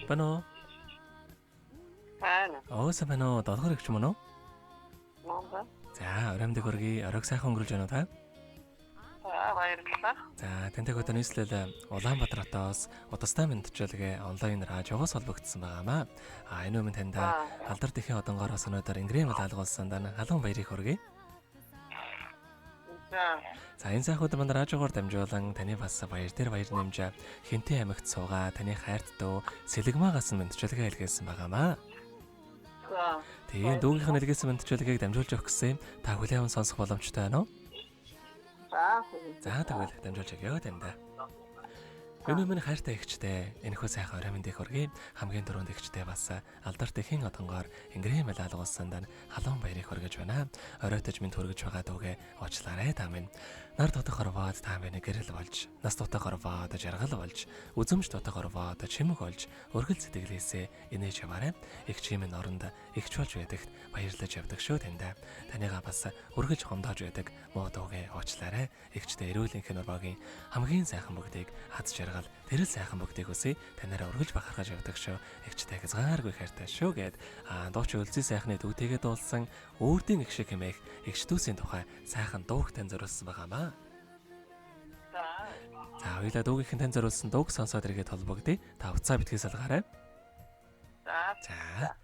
Байна уу? Байна. Өөсөө байна уу? Долгор эгч мөн үү? Мөн. За, орой мэндийг хүргэе. Оройг сайхан өнгөрүүлж байна уу та? За, баярлалаа. За, тантай хөдөө нийслэл Улаанбаатар хотоос Удастай мэндчилгээ онлайн радиогоос холбогдсон байгаамаа. А энэ өмнө танд алдар дэхийн одонгоороос өнөөдөр ингрийн мал алгуулсан дан халуун баярыг хүргэе. За. За, энэ сайхан өдөр манд радиогоор дамжуулан таны бас баяр дээр баяр нэмж Хинтээ аймагт суугаа таны хайрт дүү Сэлэгмаагаас нь мэндчилгээ илгээсэн байгаамаа. За. Тийм, дүүгийнх нь илгээсэн мэндчилгээг дамжуулж өгөх гэсэн юм. Та хүлээн аван сонсох боломжтой байна уу? За. За, тэгвэл дамжуулж өгөө танд. Өнөө минь хайртай эгчтэй энэхүү сайхан орой мэндийг хүргэе. Хамгийн түрүүнд эгчтэй бас алдарт эхийн одонгоор ингрийн мэл алгуулсан дан халуун баярыг хүргэж байна. Оройтож минь хүргэж байгаа дүүгээ уучлаарай та минь. Нар дутах орвоод та минь гэрэл болж, нас дутах орвоод жаргал болж, үзэмж дутах орвоод чимэг болж, өргөл сэтгэлээсээ инээж яваарай. Эгч минь оронд эгч болж байдагт баярлаж явдаг шүү танд. Таныгаа бас өргөлж хомдоож байдаг муу дүүгээ уучлаарай. Эгчтэй эрүүл энхэн нурбагийн хамгийн сайхан бүгдийг аз жаргал тэрэл сайхан бүгдийг үсэ танаараа өргөлж бахархаж явдаг шүү. Эгчтэй хязгааргүй хайртай шүү гэд дууч өлзий сайхны дүүтэйгээ дуулсан өөрдийн эгш шиг хэмээх эгч дүүсийн тухай сайхан дууг тань зориулсан байгаамаа. За. За, хоёулаа дүүгийнхэн тань зориулсан дууг сонсоод эргээд холбогдъё. Та уцаа битгий салгаарай. За. За.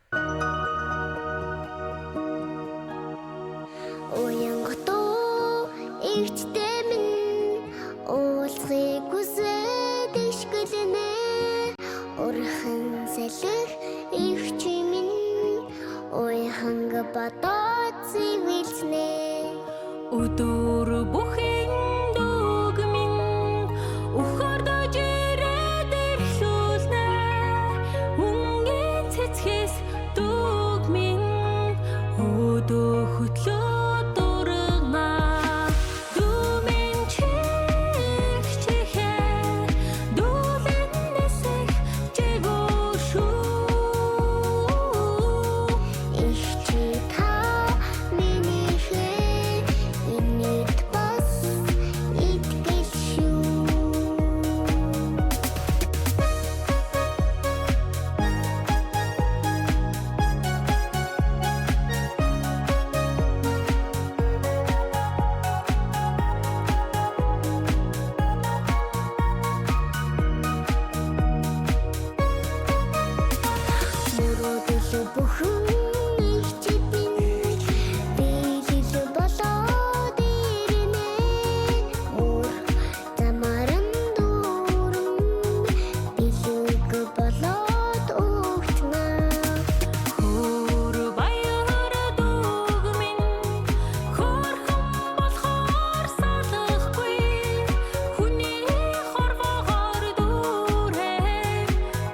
Уянготоо эгчтэй минь уулзахыг хүсээд ишгэлнэ. Урхан салхи эгч минь уяханг бодоод зэвэлснэ. Өдөр бүхэн дүүг минь өхөрдөж ирээд эхлүүлнэ. Өнгийн цэцгээс дүүг минь өдөө хөтлөө дургана. Дүү минь чих чихээ дүүлэнээс их чигүү шүү. Эгч та минийхээ инээд бас итгэл шүү. Мөрөөдөл бүхэн эгчид минь биелэл болоод ирнэ. Мөр замаар нь дүүрэн бэлэг болоод өгтнө. Хөр баяр дүүг минь хөөрхөн болохоор салахгүй. Хүний хорвоогоор дүүрэн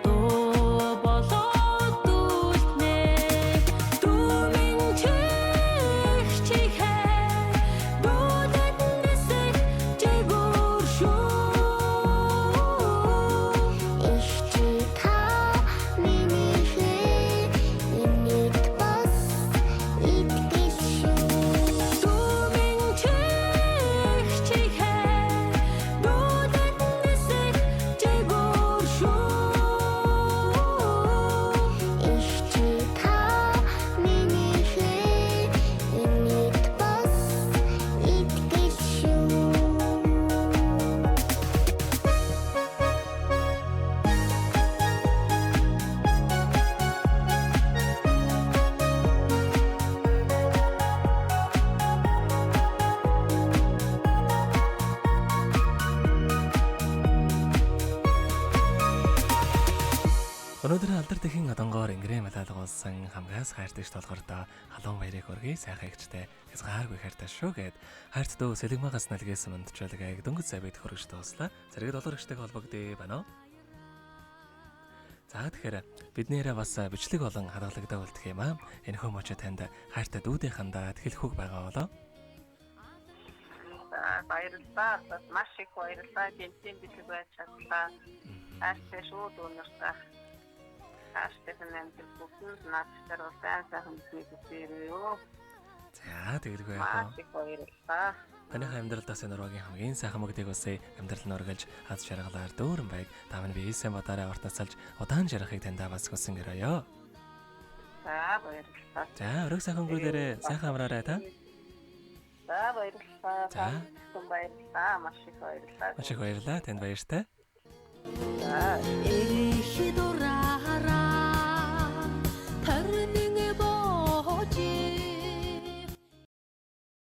дуу болоод дүлтнэ. Дүү минь чих чихээ дүүлэнээс их чигүүр шүү. Эгч та минийхээ инээд бас итгэл шүү. Дүү минь чих чихээ дүүлэнээс их чигүүр шүү. Эгч та минийхээ инээд бас итгэл шүү. Өнөөдөр алдар дэхийн одонгоор ингрийн мал алгуулсан хамгаас хайртай толгордоо халуун баярыг хүргэе. Сайхан эгчтэй хязгааргүй хайртай шүү гэд хайрт дүү Сэлэгмаагаас нэлгээсэн мэндчилгээг дөнгөж сая бид хүргэж дууслаа. Зэрэг долгор эгчтэйг холбогдъё байна уу? За, тэгэхээр биднээрээ бас бичлэг болон хадгалагдаа үлдэх юм аа. Энэхүү мочоо танд хайртай дүүдээ хандаад хэлэх үг байгаа болоо. За, баярлалаа. Бас маш их баярлалаа. Гэнтийн бэлэг байж чадлаа. Хайртай шүү дүү нартай. Хайртай амьдрал бүгд наадтар бол сайн сайхан бүхнийг хүсээрээ. За, За тэгэлгүй яах Маш их баярлалаа. Танийхаа амьдралд бас энэ урвагийн хамгийн сайхан мөгдийг үсэ амьдрал нь үргэлж аз жаргалаар дүүрэн байг. Та минь бие сайн бодоорой урт насалж удаан жаргахыг таньдаа бас хүсэн гэрээё. За баярлалаа. За өрөг сайхан өнгөрүүлээрэй. Сайхан амраарай та. За баярлалаа. За. Та баярлалаа. Маш их баярлалаа. Маш их баярлалаа. Танд баяртай. За. Эрэх